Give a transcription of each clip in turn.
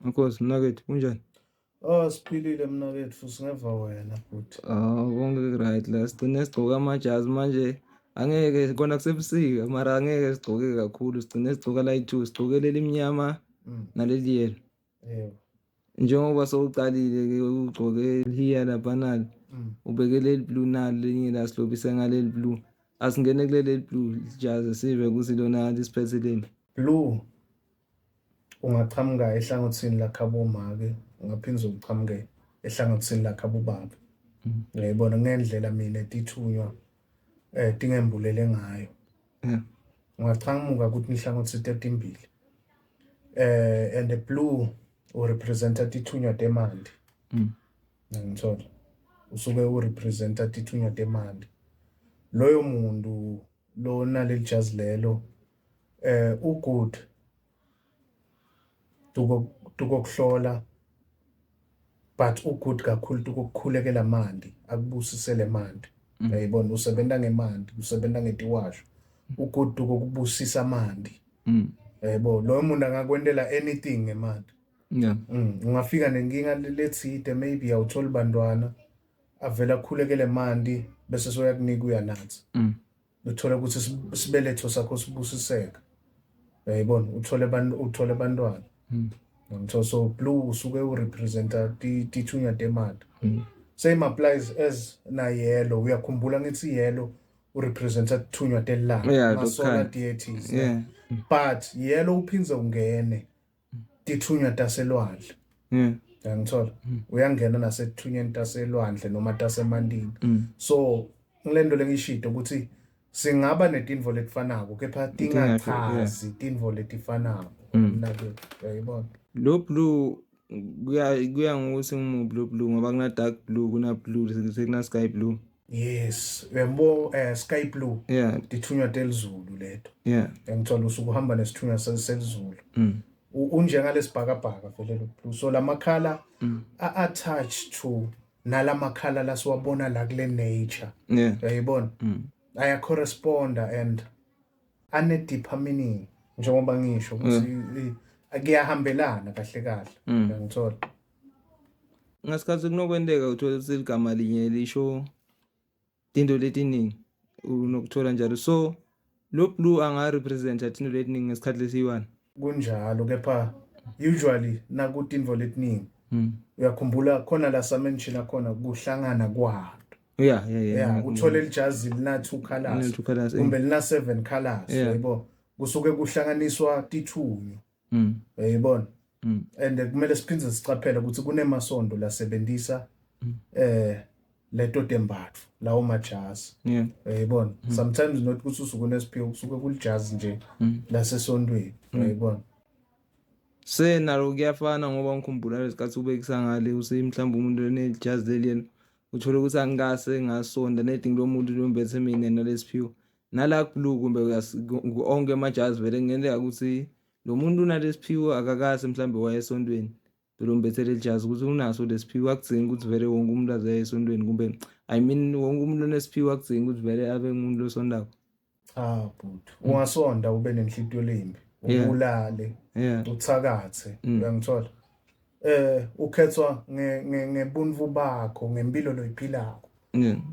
Nkosi mnakethu, kunjani? Oh, siphilile mnaketfu, singeva wena bhuti. Ah, konke right la. Sigcine sigcoka amajazi manje, angeke kona kusebusika, mara angeke sigcoke kakhulu, sigcine sigcoka la two, sigcoke leli mnyama naleli yellow. Yebo. Njengoba sowucalile ke ugcoke hiya lapha nalo, ubeke leli blue nalo lelinye la, silobise ngaleli blue. Asingene kuleli blue jazi, sive ukuthi lona lisiphetheleni. Blue ungachamuka ehlangothini lakhabo make, ungaphinde uchamuke ehlangothini lakhabo baba. Uyayibona ngendlela mina tithunywa tingembulele ngayo. Ungachamuka ukuthi inhlangothi tetimbili. And the blue urepresenta tithunywa temandi. Ngithola. Usuke urepresenta tithunywa temandi. Loyo muntu lo naleli jazi lelo ugood tuko tukokuhlola, but ugood kakhulu tukokukhulekela mandi, akubusisele mandi. Uyayibona, usebenta ngemandi, usebenta ngetiwasho, ugood tukokubusisa mandi. Yebo, loyo muntu angakwentela anything ngemandi. Ungafika nenkinga letsite, maybe awutholi bantwana, avela akhulekele mandi bese soyakunika uyanatha. Uthole ukuthi sibeletho sakho sibusiseka. Uyayibona, uthole abantu, uthole abantwana. Ngitho so blue usuke urepresenta tithunywa temali. Same applies as na yellow. Uyakhumbula ngithi yellow urepresenta tithunywa telanga, ma-solar deities. But yellow uphindze ungene tithunywa taselwandle. Uyangithola? Uyangena nasetithunyweni taselwandle noma tasemantini. So ngilento lengishito ukuthi singaba netintfo letifanako kepha tingachazi tintfo letifanako. Mnaketfu, uyayibona? Lo blue kuya ngokuthi ngimuphi lo blue, ngoba kuna dark blue, kuna blue, sekuna sky blue. Yes, uyabo, sky blue. Tithunywa telizulu leto. Ngithola usuke uhamba nesithunywa selizulu. Unjengalesibhakabhaka vele lo blue. So lamakhala a-attached to nalamakhala lasiwabona la kule nature. Uyayibona? Aya corresponda and ane deeper meaning, njengoba ngisho ukuthi kuyahambelana kahle kahle. Uyangithola? Ngasikhathi kunokwenteka uthola ukuthi ligama linye lisho tinto letiningi, unokuthola njalo. So lo blue anga representa tinto letiningi ngesikhathi lesiyi-one. Kunjalo, kepha usually nakutintfo letiningi, uyakhumbula khona la samention khona kuhlangana kwato. Yeah, uthole lijazi lina two colors, Lina two colors, kumbe lina seven colors, yebo, kusuke kuhlanganiswa tithunywa. Uyayibona? And kumele siphindze sicaphele ukuthi kunemasondo lasebenzisa leto tembatfo, lawo majazi. Uyayibona? Sometimes not ukuthi usuke unesiphiwo, kusuke kulijazi nje lasesontweni. Uyayibona? Senalo kuyafana, ngoba ngikhumbula lesikhathi ubekisa ngale usi mhlawumbe umuntu onejazi leli yena uthole ukuthi angikase ngasonda nedingi lomuntu lombethe mina nalesiphiwo nala blue kumbe onke amajazi vele kungenzeka ukuthi lo muntu unalesiphiwo akakase mhlawumbe waye esontweni, lombethe leli jazi ukuthi unaso lesiphiwo. Akudzingi ukuthi vele wonke umuntu aze esontweni, kumbe I mean wonke umuntu onesiphiwo akudzingi ukuthi vele abe ngumuntu losondako. Cha bhuti, ungasonda ube nenhlitiyo lembi, ubulale, uthakathe, uyangithola? Ukhethwa ngebuntu bakho, ngempilo loyiphilako.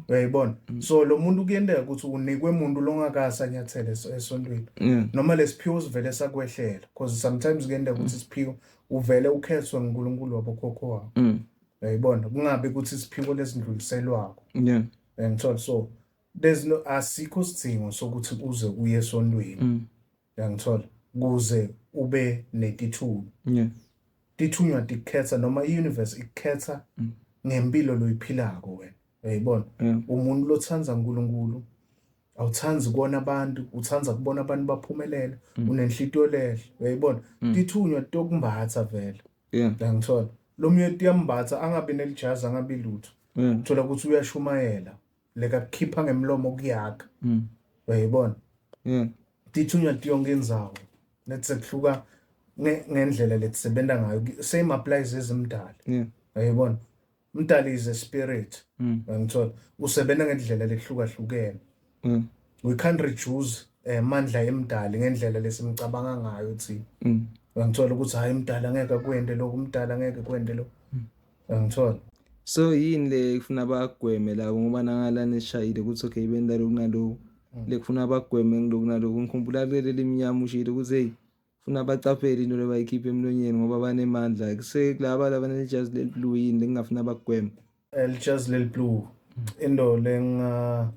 Uyayibona? So lo muntu kuyenteka ukuthi unikwe umuntu longakase anyathele esontweni. Noma lesiphiwo sivele sakwehlela, because sometimes kuyenteka ukuthi isiphiwo uvele ukhethwe nguNkulunkulu wabokhokho wakho. Uyayibona? Kungabi ukuthi isiphiwo lesindluliselwako. Uyangithola? So there's no, asikho sidingo sokuthi uze uye esontweni. Uyangithola? Kuze ube netithunywa. Tithunywa tikukhetha noma i-universe ikukhetha ngempilo loyiphilako wena. Uyayibona? Umuntu lotsandza uNkulunkulu, awutsandzi kubona abantu, utsandza kubona abantu baphumelela, unenhlitiyo lehle. Uyayibona? Tithunywa tokumbatha vele. Uyangithola? Lo munye tiyambatha angabi nelijazi, angabi lutho. Uthola ukuthi uyashumayela, leka kukhipha ngemlomo kuyakha. Uyayibona? Tithunywa tiyonke indzawo. Let's kuhluka ngendlela letisebenta ngayo. Same applies ezimdali. Uyayibona? Umdali is a spirit. Uyangithola? Usebenza ngendlela lehlukahlukene. We can't reduce mandla emdali ngendlela lesimcabanga ngayo thina. Uyangithola ukuthi hayi mdala ngeke akwende lokhu, umdala ngeke kwende lokhu. Uyangithola? So yini le kufuna bagweme labo ngoba nangalana esishayile ukuthi okay benda lokhu naloku. Le kufuna bagweme ngiloku naloku. Ngikhumbula kuleli limnyama ushilo ukuthi hey funa bacaphele into lebayikhipha emlonyeni ngoba banemandla. Kusekulaba laba nejazi leli blue yini lengingafuna bagweme. Elijazi leli blue into lenga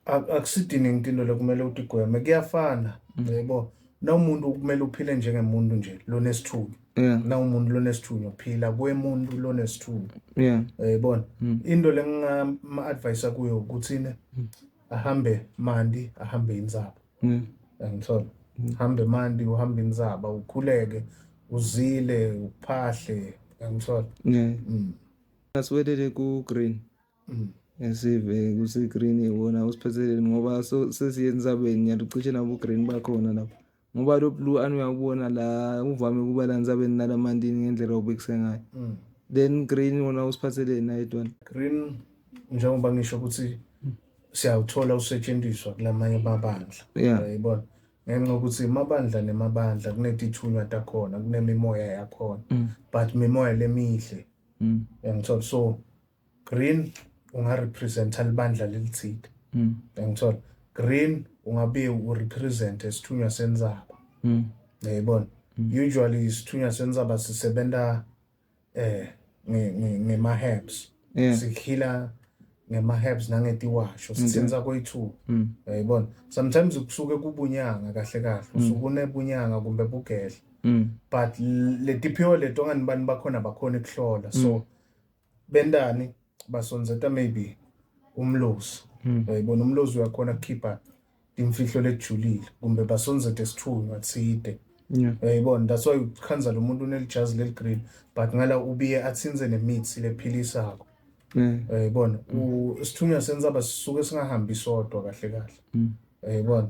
akusidiningi into lekumele utigweme kuyafana yebo na umuntu kumele uphile njengemuntu nje lonesithunywa na umuntu lonesithunywa phila kwemuntu lonesithunywa yayibona into lengingama-advise kuyo ukuthi ne ahambe mandi ahambe inzaba angithola hambe mandi uhambe inzaba ukhuleke uzile uphahle angithola Yeah. Asiwelele ku green. Esive kusi green iwona usiphetheleni ngoba so sesiye entsabeni ngiyalucishe nabo green bakhona lapho. Ngoba lo blue ani uyakubona la uvame ukuba la entsabeni nalamandini ngendlela obekise ngayo. Then green wona usiphatheleni nayedwana. Green njengoba ngisho ukuthi siyawuthola usetshenziswa kulamanye amabandla uyayibona ngenxa yokuthi amabandla nemabandla kunetithunywa takhona kunemimoya yakhona but mimoya lemihle uyangithola so green ungarepresenta libandla lelithile uyangithola green ungabe urepresent isithunywa senzaba uyayibona usually isithunywa senzaba sisebenta ngema herbs sikhila ngema herbs nangetiwasho sithenza koyi-two uyayibona sometimes kusuke kubunyanga kahle kahle usuke unebunyanga kumbe bugedla but letiphiwo leto ngani bani bakhona bakhona ukuhlola so bendani basonzeta maybe umlozi uyayibona umlozi uyakhona ukukhipha imfihlo lejulile kumbe basonzete isithunywa thide uyayibona that's why ukhanza lo muntu unelijazi leli green but ngala ubiye athinze nemithi lephilisako uyayibona isithunywa senzaba sisuke singahambi sodwa kahle kahle uyayibona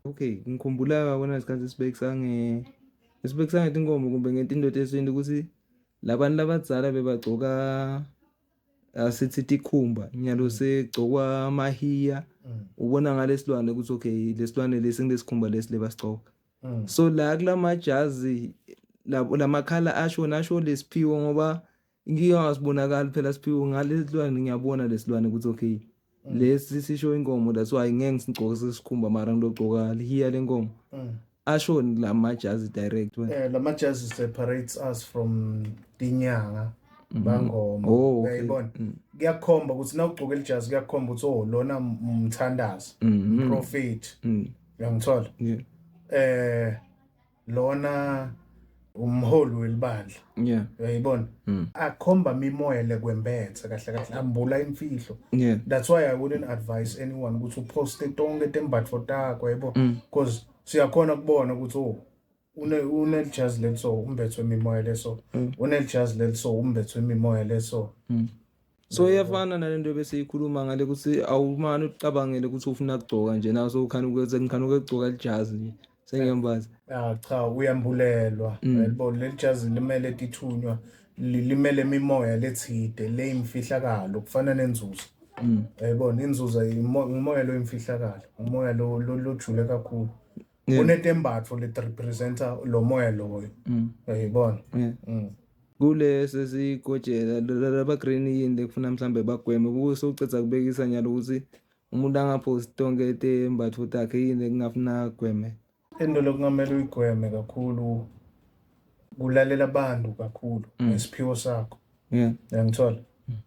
Okay, ngikhumbula yabona isikhathi sibekisa nge sibekisa ngetinkomo kumbe ngetinto tesintu ukuthi labantu labadzala bebagcoka asithi tikhumba nyalo segcokwa amahiya ubona ngalesilwane ukuthi okay lesilwane lesi ngilesikhumba lesi lebasigcoka so la kulamajazi labo lamakhala asho nasho lesiphiwo ngoba inkinga ngasibonakali phela siphiwo ngalesilwane ngiyabona lesilwane ukuthi okay lesi sisho inkomo that's why ngeke ngisigcoke sesikhumba mara ngilogcoka lihiya lenkomo asho lamajazi direct wena lamajazi separates us from tinyanga bangoma Oh, okay. uyayibona kuyakhomba ukuthi nawugcoke lijazi kuyakhomba ukuthi oh lona umthandazi umprofeti uyangithola lona umholi welibandla uyayibona akhomba mimoya lekwembethe kahle kahle ambula imfihlo that's why I wouldn't advise anyone ukuthi uposte tonke tembatfo takho yebo because siyakhona kubona ukuthi oh unelijazi leliso umbethwe imimoya leso unelijazi leliso umbethwe imimoya leso So iyafana nalento besiyikhuluma ngale ukuthi awumane ucabangele ukuthi ufuna ukugcoka nje naso ukhani ukwenza ngikhani ukugcoka lijazi nje sengiyambaza Ah cha uyambulelwa yalibona leli jazi limele tithunywa limele imimoya lethide le imfihlakalo kufana nenzuzo yayibona inzuzo umoya lo imfihlakalo umoya lo lojule kakhulu kunetembatfo leti representa lo moya loyo uyayibona Kule sesigojela laba green yini lekufuna mhlambe bagweme kuse ucedza kubekisa nyalo ukuthi umuntu angaphosti tonke tembatfo takhe yini ekungafuna agweme Into lokungamele uyigweme kakhulu kulalela abantu kakhulu ngesiphiwo sakho uyangithola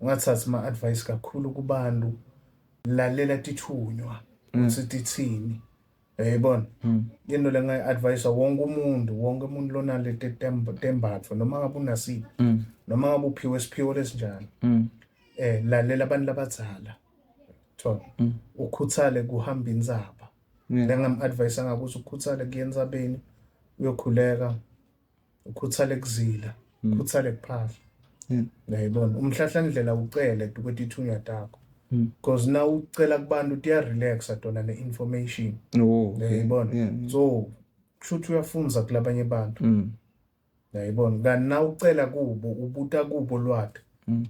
ungathathi ama-advice kakhulu kubantu lalela tithunywa ukuthi tithini uyayibona into lengayi-advise wonke umuntu wonke umuntu lonaleti tembatfo noma ngabe unasiphi noma ngabe uphiwe isiphiwo lesinjani lalela abantu labadzala thola ukhuthale kuhamba inzaba lengam-advise ngakuthi ukhuthale kuye entsabeni uyokhuleka ukhuthale kuzila ukhuthale kuphahla uyayibona umhlahlandlela ucele kwetithunywa takho because na ucela kubantu tiya-relaxa tona ne-information uyayibona so kusho uyafunza kulabanye abantu uyayibona kanti na ucela kubo ubuta kubo lwati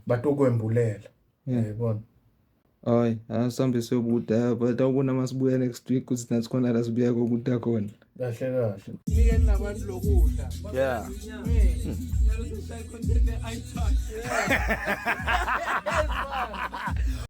batokwembulela uyayibona. Hayi, asihambe siyobuda but awubona masibuya next week ukuthi nathi khona la sibuya kobuda khona. Kahle kahle. Nikeni nabantu lokudla. Yeah. Nyalo seshaye content e-iTouch.